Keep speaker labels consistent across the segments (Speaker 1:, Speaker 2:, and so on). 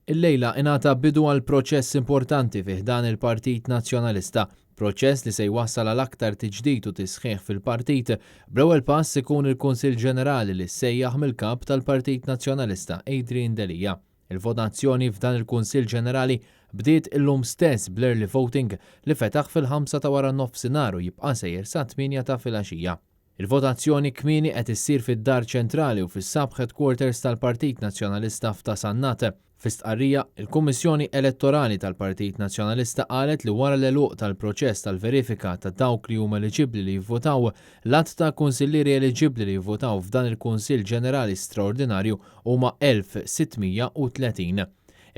Speaker 1: Illejla ingħata bidu għal proċess importanti fi ħdan il-Partit Nazzjonalista, proċess li se jwassal għal aktar tiġdid u tisħiħ fil-partit, bl-ewwel pass ikun il-Kunsill Ġenerali li ssejjaħ mill-Kap tal-Partit Nazzjonalista Adrian Delia. Il-votazzjoni f'dan il-Kunsill Ġenerali bdiet illum stess bl-early voting li fetaħ fil-5 ta' wara nofsinhar u jibqa' sejjer sat-8 ta' filgħaxija. Il-votazzjoni kmieni qed issir fid-Dar Ċentrali u fis-Sub Headquarters tal-Partit Nazzjonalista f'Ta' Sannat. Fi stqarrija, il-Kummissjoni Elettorali tal-Partit Nazzjonalista qalet li wara l-għeluq tal-proċess tal-verifika ta' dawk li huma eliġibbli li jivvotaw, l-għadd ta' kunsillieri eliġibbli li jivvotaw f'dan il-Kunsill Ġenerali Straordinarju huma 1,630.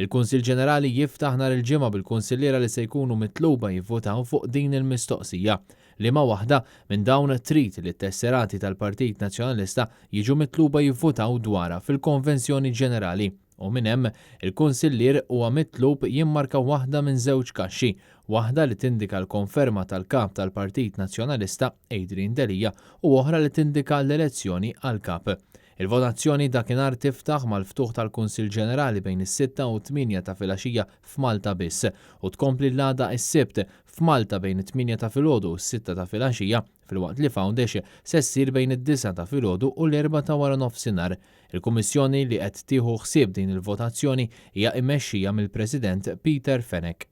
Speaker 1: Il-Kunsill Ġenerali jiftaħ nhar il-Ġimgħa bil-kunsilliera li se jkunu mitluba jivvotaw fuq din il-mistoqsija. Liema waħda minn dawn trid li t-tesserati tal-Partit Nazzjonalista jiġu mitluba jivvutaw dwarha fil-Konvenzjoni Ġenerali u minn hemm il-kunsillier huwa mitlub jimmarka waħda minn żewġ kaxxi, waħda li tindika l-konferma tal-Kap tal-Partit Nazzjonalista Adrian Delia u oħra li tindika l-elezzjoni għall-Kap. Il-votazzjoni dakinhar tiftaħ mal-ftuħ tal-Kunsill Ġenerali bejn is-sitta u t-tmienja ta' filgħaxija f'Malta biss u tkompli l-għada s-Sibt f'Malta bejn it-tmienja ta' filgħodu u s-sitta ta' filgħaxija filwaqt li f'Għawdex se ssir bejn id-disgħa ta' filgħodu u l-erbgħa ta' waranofsinhar. Il-Kummissjoni li qed tieħu ħsieb din il-votazzjoni hija immexxija mill-President Peter Fenech.